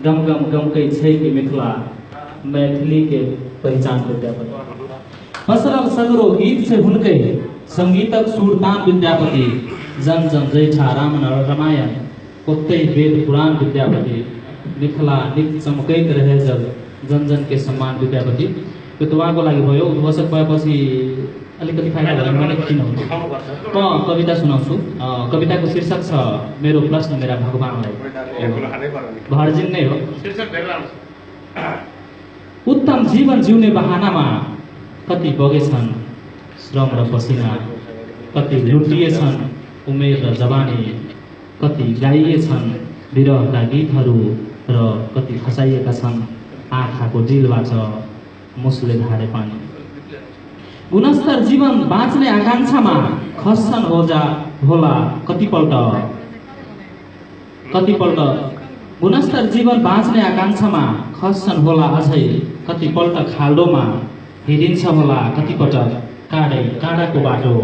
गम गम गम कै छै कि मिथिला मैथिली के पहचान विद्यापति पसरल सगरो गीत से हुनकै संगीतक सुरतान विद्यापति जन जन जैठा रामायण ओत्तै वेद पुराण विद्यापति मिथिला निक चमकैत रहे जब जन जन के सम्मान विद्यापति त्यो तपाईँको लागि भयो उद्घोषक भएपछि अलिकति फाइदा भयो भने किन हुन्छ म कविता सुनाउँछु कविताको शीर्षक छ मेरो प्रश्न मेरा भगवानलाई भर्जिन नै हो उत्तम जीवन जिउने बहानामा कति बगेछन् श्रम र पसिना कति लुटिएछन् उमेर र जवानी कति गाइएछन् विरहका गीतहरू र कति खसाइएका छन् आँखाको डिलबाट मुसले धारे पानी गुणस्तर जीवन बाँच्ने आकांक्षामा खस्छन् होला कतिपल्ट गुणस्तर जीवन बाँच्ने आकांक्षामा खस्छन् होला अझै कतिपल्ट खाल्डोमा हिँडिन्छ होला कतिपटक काँडाको बाटो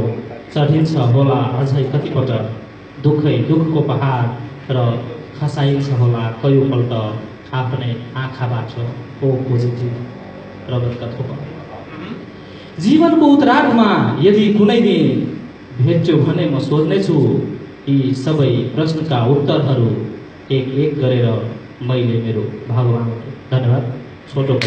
चढिन्छ होला अझै कतिपटक दुःखको पहाड र खसाइन्छ होला कयौँपल्ट आफ्नै आँखाबाट ओ पोजिटिभ रगतका थोपा जीवनको उत्तरार्धमा यदि कुनै दिन भेट्यो भने म सोध्नेछु यी सबै प्रश्नका उत्तरहरू एक एक गरेर मैले मेरो भगवान धन्यवाद छोटो